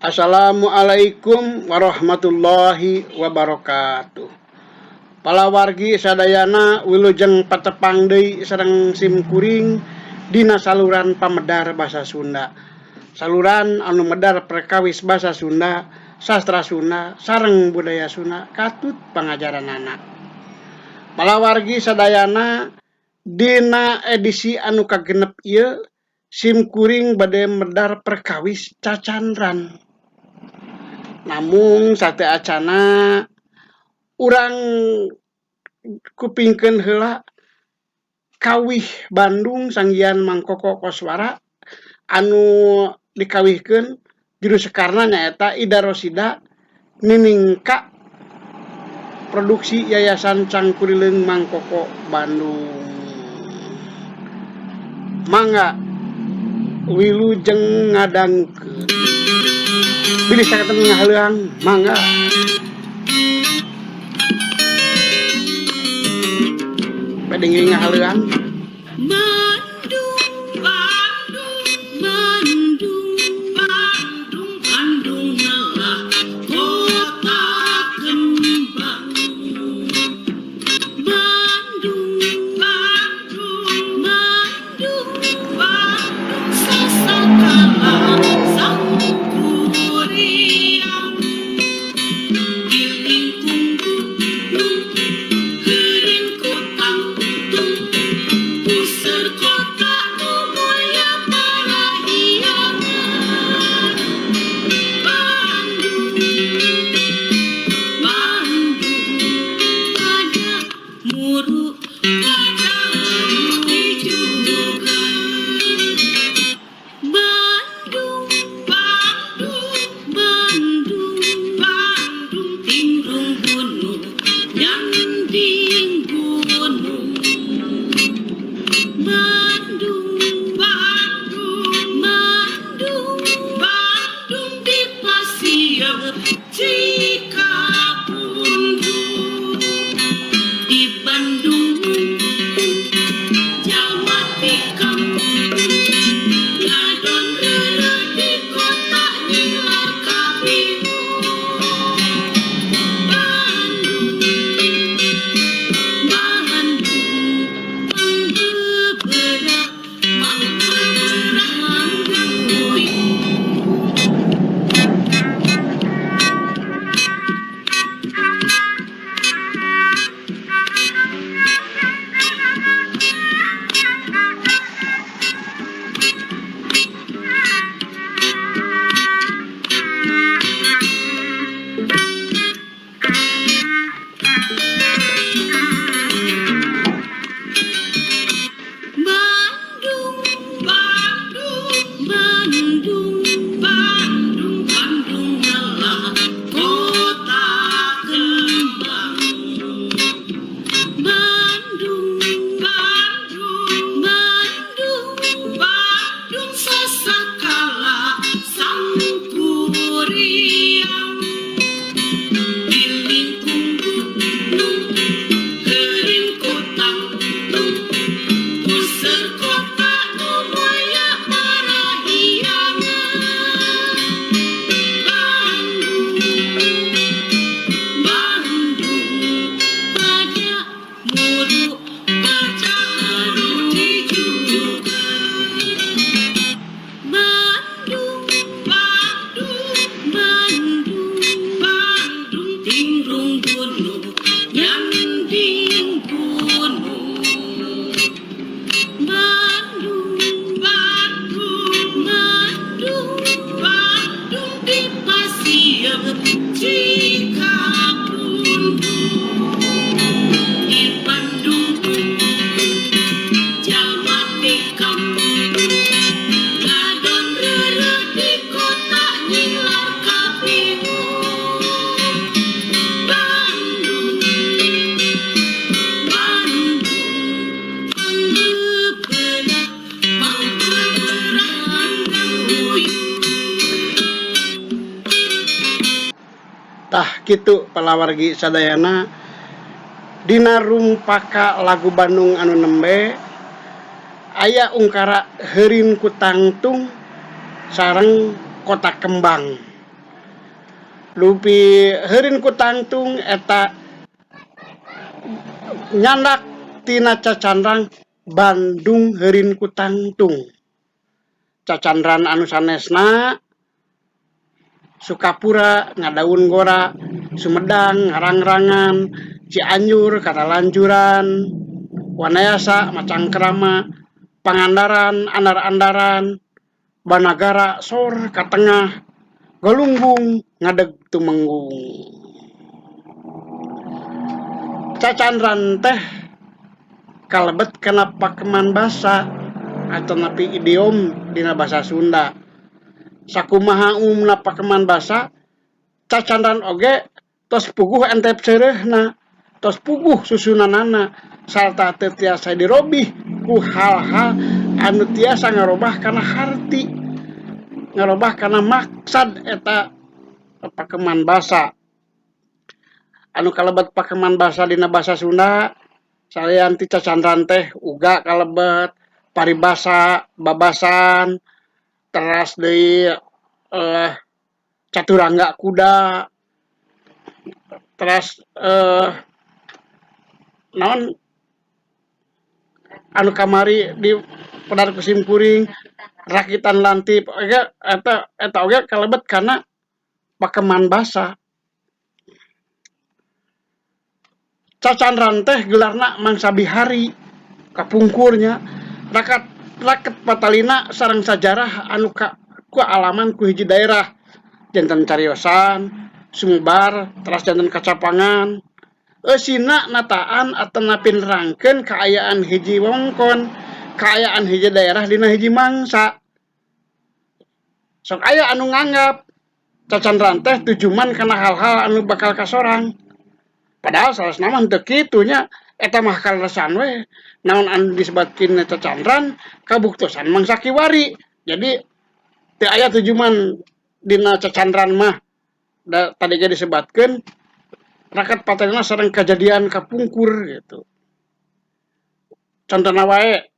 Assalamualaikum warahmatullahi wabarakatuh. Palawargi sadayana wilujeng patepang deui sareng sim kuring dina saluran pamedar basa Sunda. Saluran anu medar perkawis basa Sunda, sastra Sunda, sareng budaya Sunda katut pangajaranana. Palawargi sadayana dina edisi anu kagenep ieu sim kuring bade medar perkawis cacandran. Namung sateuacana urang kupingkeun heula kawih Bandung sanggian Mang Koko Koswara anu dikawihkeun juru sekarna nyaeta Ida Rosida Niningka produksi Yayasan Cangkurileung Mang Koko Bandung. Mangga wilujeng ngadangukeun. Bilih sakateng ngahaleuang mangga. Bade ngiring ngahaleuang. Bandung, Bandung, Bandung, Bandung, Bandung adalah kota kembang. Bandung, Bandung, Bandung, Bandung sasakala sangkuriang. Di lingkung gunung, heureun kota tung, puseur kota nu mulya parahyangan. Bandung, Bandung, pada muru pada juga. Bandung, Bandung, Bandung, Bandung, tingrung gunung, nyanding gunung. Bandung, Bandung, Bandung, Bandung di pasir Cikapundung. Di Bandung, jalma ti kampung, ngadon reureuh di kota nyinglar kabingung. Bandung, Bandung, mangbeberah, mangbeberah mangguyung. Bandung, Bandung, Bandung, Bandung, Bandung adalah kota kembang. Bandung, Bandung, Bandung, Bandung sasakala sangkuriang. Di lingkung gunung, heureun kota tung, puseur kota nu mulya parahyangan. Bandung, Bandung, pada muru pada juga. Bandung, Bandung, Bandung, Bandung, tingrung gunung, nyanding gunung. Bandung, Bandung, Bandung, Bandung di pasir Cikapundung. Di Bandung, jalma ti kampung, ngadon reureuh di kota nyinglar kabingung. Bandung, Bandung, mangbeberah, mangbeberah mangguyung. Tah kitu palawargi sadayana dina rumpaka lagu Bandung anu nembe aya ungkara heurin ku tangtung sareng kota kembang. Dupi heurin ku tangtung eta nyandak tina cacandran Bandung heurin ku tangtung. Cacandran anu sanesna Sukapura ngadaun gora, Sumedang ngarangrangan, Cianjur katalanjuran, Wanayasa macangkrama, Pangandaran andar-andaran, Banagara sor ka tengah, Galunggung ngadeg tumenggung. Cacandran teh kalebet kana pakeman basa atanapi idiom dina basa Sunda. Sakumaha umumna pakeman basa, cacandran oge tos puguh entep seureuhna, tos puguh susunanana sarta teu tiasa dirobih ku hal-hal anu tiasa ngarobah kana harti, ngarobah kana maksad eta pakeman basa. Anu kalebet pakeman basa dina basa Sunda salian ti cacandran teh uga kalebet paribasa, babasan, teras deui caturangga kuda, teras naon anu kamari di pedar ku simkuring rakitan lantip oge eta eta oge kalebet kana pakeman basa. Cacandran teh gelarna Mangsa Bihari kapungkur nya rakat raket patalina sareng sajarah anu ka kaalaman ku hiji daerah janten cariosan sumebar teras janten kacapangan eusina nataan atanapi nerangkeun kaayaan hiji wewengkon kaayaan hiji daerah dina hiji mangsa. Sok aya anu nganggap cacandran teh tujuman kana hal-hal anu bakal kasorang padahal saleresna mah henteu kitu nya eta mah kaleresan we naon anu disebatkeun cacandran kabuktosan mangsa kiwari. Jadi teu aya tujuman dina cacandran mah da tadi ge disebatkeun raket patalina sareng kajadian kapungkur gitu. Contona wae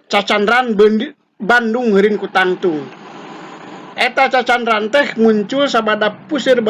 cacandran Bandung heurin ku tangtung. Eta cacandran teh muncul sabada puseur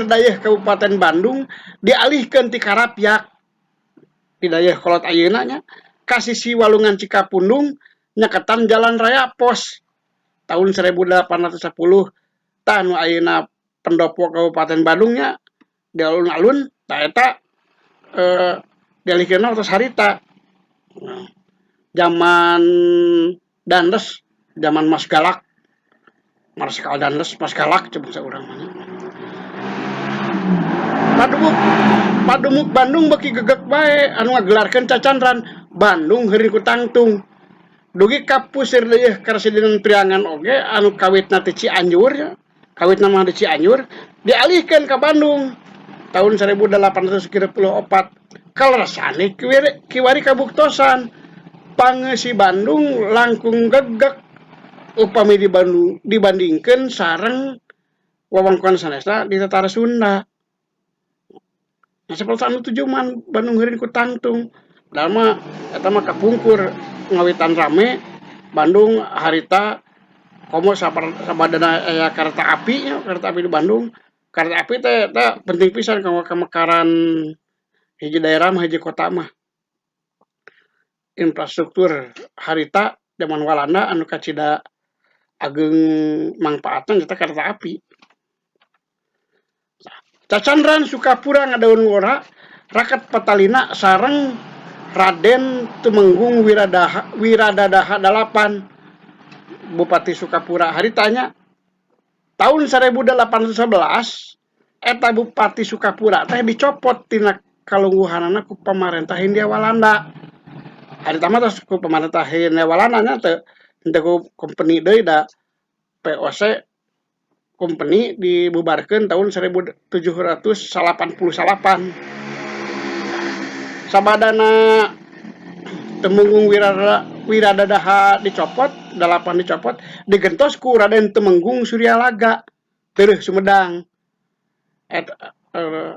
dayeuh Kabupaten Bandung dialihkeun ti Karapyak di Dayeuhkolot ayeuna nya ka sisi Walungan Cikapundung nyaketan Jalan Raya Pos tahun 1810 tah nu ayeuna pendopo Kabupaten Bandung nya di alun-alun tah eta dialihkeunna tos harita. Zaman Dandes, zaman Mas Galak, Marsekal Dandes Mas Galak cek bangsa urang mah. Padumuk Bandung beuki gegek bae anu ngagelarkeun cacandran Bandung heurin ku tangtung. Dugi ka puseur deuih Karesidenan Priangan oge anu kawitna ti Cianjur nya, kawitna mah di Cianjur dialihkeun ka Bandung tahun 1834. Kaleresan kiwari kabuktosan pangeusi Bandung langkung gegek upami dibandingkeun sareng wewengkon sanesna di Tatar Sunda. Nah, sapertos anu tujuman Bandung heurin ku tangtung. Padahal mah eta mah kapungkur ngawitan rame Bandung harita komo sabadana aya kereta api nya, kereta api di Bandung. Kereta api teh eta penting pisan kanggo kamekaran hiji daerah mah, hiji kota mah. Infrastruktur harita zaman Walanda anu kacida ageng mangpaatna nyata kereta api. Cacandran Sukapura ngadaun ngora raket patalina sareng Raden Tumenggung Wiradadaha 8 Bupati Sukapura haritanya tahun 1811 eta Bupati Sukapura teh dicopot tina kalungguhanana ku pamarentah Hindia Walanda. Harita mah tos ku pamarentah Hindia Walanda nya teu henteu ku company deui da VOC company dibubarkeun tahun 1789. Sabadana Temenggung Wiradadaha dicopot, 8 dicopot, digentos ku Raden Temenggung Suryalaga teureun Sumedang. Eta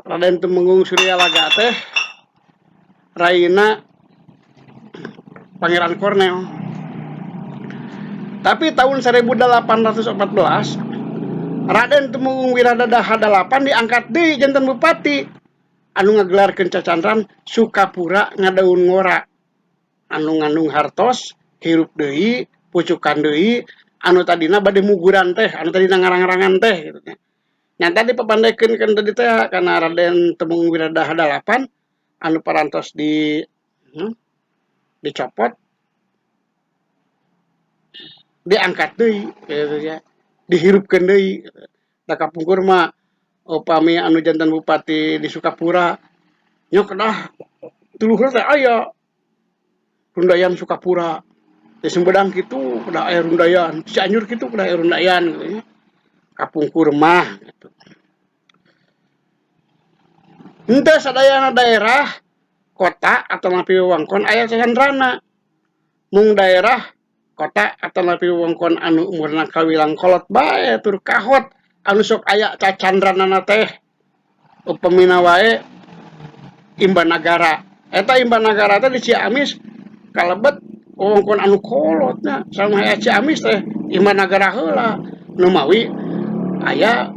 Raden Temenggung Suryalaga teh raina Pangeran Cornel. Tapi tahun 1814 Raden Tumenggung Wiradadaha dalapan diangkat deui janten bupati anu ngagelarkeun cacandran Sukapura ngadaun ngora anu ngandung hartos hirup deui pucukan deui anu tadina bade muguran teh anu tadina ngarang-rangan teh kitu nya. Nya tadi papandekeun kan tadi teh kana Raden Tumenggung Wiradaha dalapan anu parantos di dicopot diangkat deui kitu nya dihirupkeun deui. Da kapungkur mah upami anu janten bupati di Sukapura nya kedah ti luhur teh aya rundayan Sukapura. Di Sumedang kitu kedah aya rundayan, di Cianjur kitu kedah aya rundayan kitu nya. Kapungkur mah kitu. Henteu sadayana daerah kota atanapi wewengkon aya cacandrana. Mung daerah kota atanapi wewengkon anu umurna kawilang kolot bae tur kahot anu sok aya cacandranana teh upamina wae Imbanagara. Eta Imbanagara teh di Ciamis kalebet wewengkon anu kolot nya sama aya Ciamis teh Imbanagara heula nu mawi aya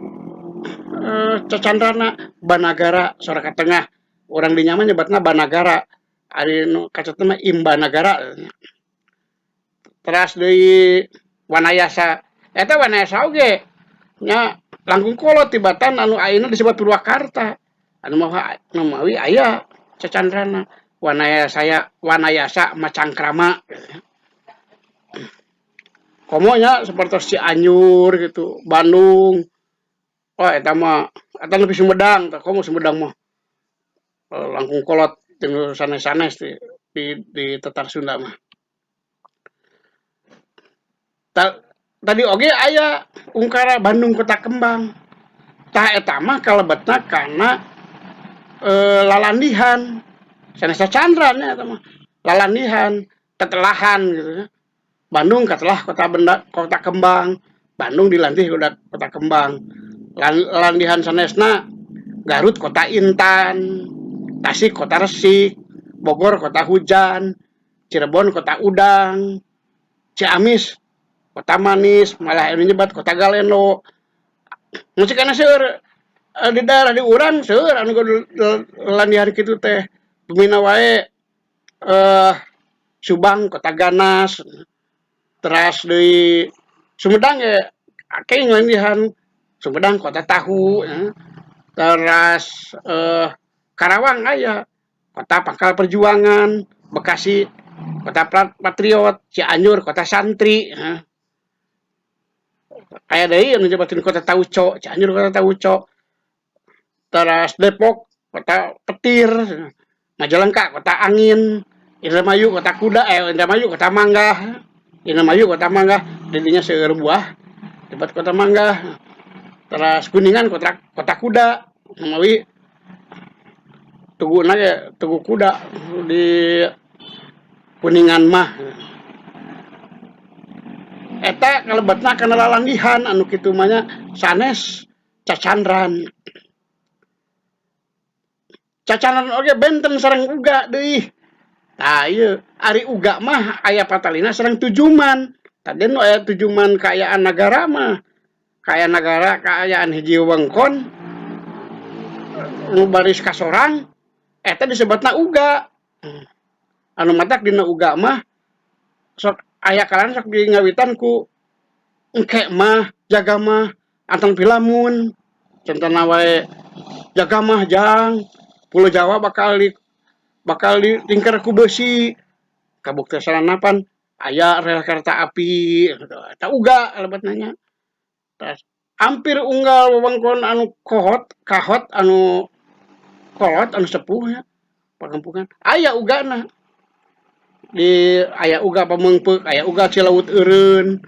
cacandrana Banagara Soraka Tengah. Urang dinya mah nyebatna Banagara ari nu kacetna mah Imbanagara. Teras deui Wanayasa. Eta Wanayasa oge nya langkung kolot tibatan anu ayeuna disebut Purwakarta. Anu mawi aya cacandrana Wanayasa Wanayasa Macangkrama. Komo nya sapertos Cianjur gitu, Bandung. Wah eta mah eta nepi Sumedang tah komo Sumedang mah langkung kolot jeung sanes-sanes di Tatar Sunda mah. Tadi oge aya ungkara Bandung Kota Kembang. Tah eta mah kalebetna kana lalandihan. Sanes cacandran nya eta mah. Lalandihan, tetelahan gitu nya. Bandung katelah kota benda kota kembang. Bandung dilandih kota kembang. Landihan sanesna Garut kota intan, Tasik kota resik, Bogor kota hujan, Cirebon kota udang, Ciamis kota manis, malah anu nyebat kota galendo. Musik kana seueur di daerah di urang seueur anu landihan kitu teh. Pamina wae Subang kota ganas, teras deui Sumedang ge akeh landihan Sumedang kota tahu, teras Karawang aya kota pangkal perjuangan, Bekasi kota patriot, Cianjur kota santri. Aya deui anu nyebatkeun kota tauco, Cianjur kota tauco. Teras Depok kota petir, Majalengka kota angin, Indramayu kota kuda, Indramayu kota manggah. Indramayu kota manggah, di dinya seueur buah tempat kota manggah. Teras Kuningan kota kota kuda, mawi tuguna ge tugu kuda di Kuningan mah. Eta kalebetna kana lalandihan anu kitu mah nya sanes cacandran. Cacandran oge benten sareng uga deui. Tah ieu ari uga mah aya patalina sareng tujuman. Tadi nu aya tujuman kaayaan nagara mah. Kaayaan nagara, kaayaan hiji wewengkon nu baris kasorang eta disebutna uga. Anu matak dina uga mah sok aya kalana sok di ngawitan ku engke mah, jaga mah, antan pilamun. Contona wae jaga mah jang Pulau Jawa bakal dilingkar ku beusi. Kabuktosanna pan aya rel kereta api eta uga lebetna nya. Terus hampir unggal wewengkon anu kohot kahot anu kolot anu sepuh nya pakampungan aya ugana. Di aya uga Pameungpeuk, aya uga Cilaut Eureun,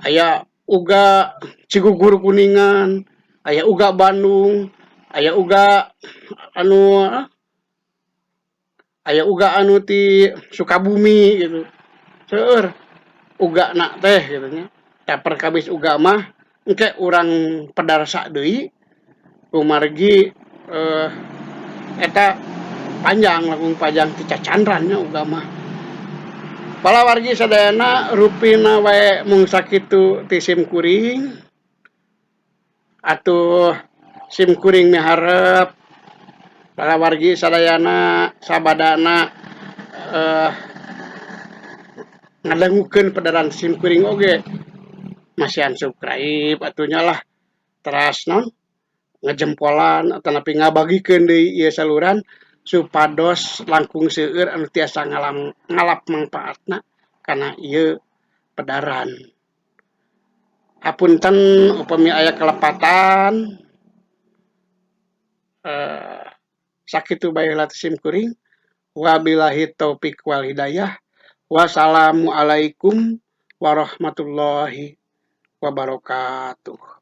aya uga Cigugur Kuningan, aya uga Bandung, aya uga anu aya uga anu ti Sukabumi gitu. Seueur ugana teh kitu nya. Tah perkawis uga mah engke urang pedarsa deui kumargi eta panjang langkung panjang ti cacandran nya uga mah. Palawargi sadayana rupina wae mung sakitu ti sim kuring. Atuh sim kuring miharep para wargi sadayana sabadana ngadangukeun pedaran sim kuring oge masihan subscribe atuh nya lah, teras naon, ngejempolan atanapi ngabagikeun deui ieu saluran supados langkung seueur anu tiasa ngalap mangpaatna kana ieu pedaran. Hapunten upami aya kalepatan, sakitu bae heula ti sim kuring. Wabillahi taufik wal hidayah. Wassalamualaikum warahmatullahi wabarakatuh.